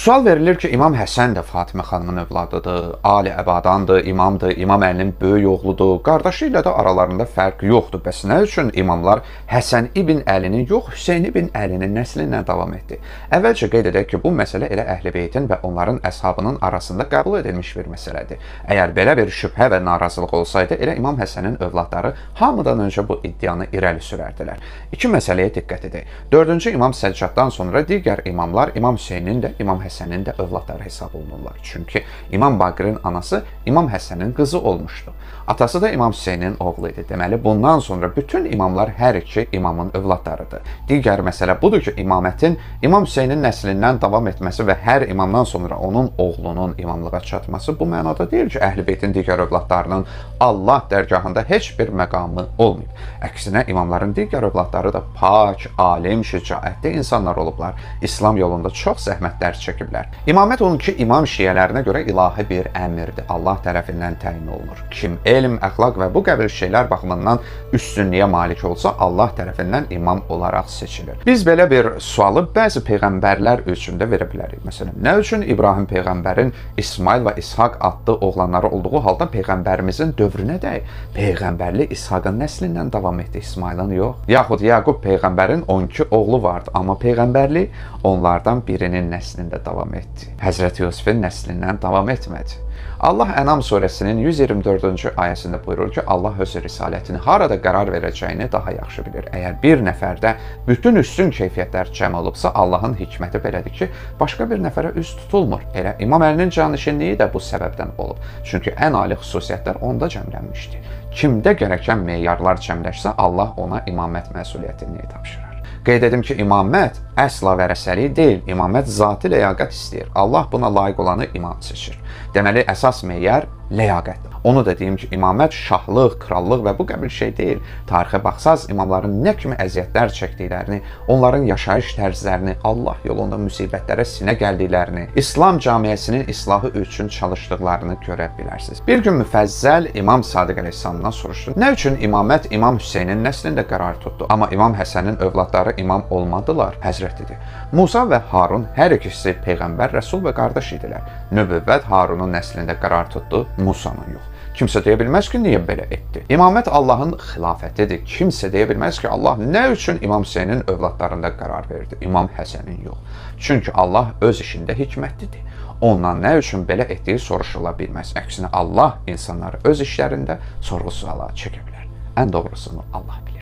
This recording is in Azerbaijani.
Sual verilir ki, İmam Həsən də Fatimə xanımın övladıdır, Ali Əbadandır, imamdır, İmam Əlinin böyük oğludur, qardaşı ilə də aralarında fərq yoxdur. Bəs nə üçün imamlar Həsən ibn Əlinin yox, Hüseyn ibn Əlinin nəslindən davam etdi? Əvvəlcə qeyd edək ki, bu məsələ elə Əhl-i Beytin və onların əshabının arasında qəbul edilmiş bir məsələdir. Əgər belə bir şübhə və narazılıq olsaydı, elə İmam Həsənin övladları hamıdan öncə bu iddianı irəli sürərdilər. İki məsələyə diqqət edək. Dördüncü İmam Səccaddan sonra digər imamlar İmam Hüseynin də, İmam Həsənin də övladları hesab olunurlar. Çünki İmam Baqirin anası İmam Həsənin qızı olmuşdu. Atası da İmam Hüseynin oğlu idi. Deməli, bundan sonra bütün imamlar hər iki imamın övladlarıdır. Digər məsələ budur ki, imamətin İmam Hüseynin nəslindən davam etməsi və hər imamdan sonra onun oğlunun imamlığa çatması bu mənada deyil ki, Əhl-i Beytin digər övladlarının Allah dərgahında heç bir məqamı olmayıb. Əksinə, imamların digər övladları da pak, alim, şücaətli insanlar olublar. İslam yolunda çox zəhmətlər çəkiblər. İmamət 12 imam şiələrinə görə ilahi bir əmrdir. Allah tərəfindən təyin olunur. Kim elm, əxlaq və bu qəbil şeylər baxımından üstünlüyə malik olsa, Allah tərəfindən imam olaraq seçilir. Biz belə bir sualı bəzi peyğəmbərlər üçün də verə bilərik. Məsələn, nə üçün İbrahim peyğəmbərin İsmail və İshaq adlı oğlanları olduğu halda peyğəmbərimizin dövrünə dək peyğəmbərlik İshaqın nəslindən davam etdi, İsmailin yox? Yaxud Yaqub peyğəmbərin 12 oğlu vardı, amma peyğəmbərlik onlardan birinin nəslində davam etdi. Həzrəti Yusufun nəslindən davam etmədi. Allah Ənam surəsinin 124-cü ayəsində buyurur ki, Allah öz risalətini harada qərar verəcəyini daha yaxşı bilir. Əgər bir nəfərdə bütün üstün keyfiyyətlər cəm olubsa, Allahın hikməti belədir ki, başqa bir nəfərə üz tutulmur. Elə İmam Əlinin canişinliyi də bu səbəbdən olub. Çünki ən ali xüsusiyyətlər onda cəmlənmişdi. Kimdə gərəkən meyarlar cəmləşsə, Allah ona imamət məsuliyyətini tapşırır. Qeyd edim ki, imamət əsla vərəsəlik deyil, imamət zati ləyaqət istəyir. Allah buna layiq olanı imam seçir. Deməli, əsas meyar ləyaqətdir. Onu da deyim ki, imamət şahlıq, krallıq və bu qəbil şey deyil. Tarixə baxsaz, imamların nə kimi əziyyətlər çəkdiklərini, onların yaşayış tərzlərini, Allah yolunda müsibətlərə sinə gəldiklərini, İslam camiəsinin islahı üçün çalışdıqlarını görə bilərsiniz. Bir gün Müfəzzəl İmam Sadiq əleyhissalamdan soruşdu: nə üçün imamət İmam Hüseynin nəslində qərar tutdu, amma İmam Həsənin övladları imam olmadılar? Həzrət dedi: Musa və Harun hər ikisi peyğəmbər, rəsul və qardaş idilər. Nübüvvət Harunun nəslində qərar tutdu, Musanın yox. Kimsə deyə bilməz ki, niyə belə etdi? İmamət Allahın xilafətidir. Kimsə deyə bilməz ki, Allah nə üçün İmam Hüseynin övladlarında qərar verdi, İmam Həsənin yox. Çünki Allah öz işində hikmətlidir. Ondan nə üçün belə etdiyi soruşula bilməz. Əksinə, Allah insanları öz işlərində sorğu-suala çəkə bilər. Ən doğrusunu Allah bilir.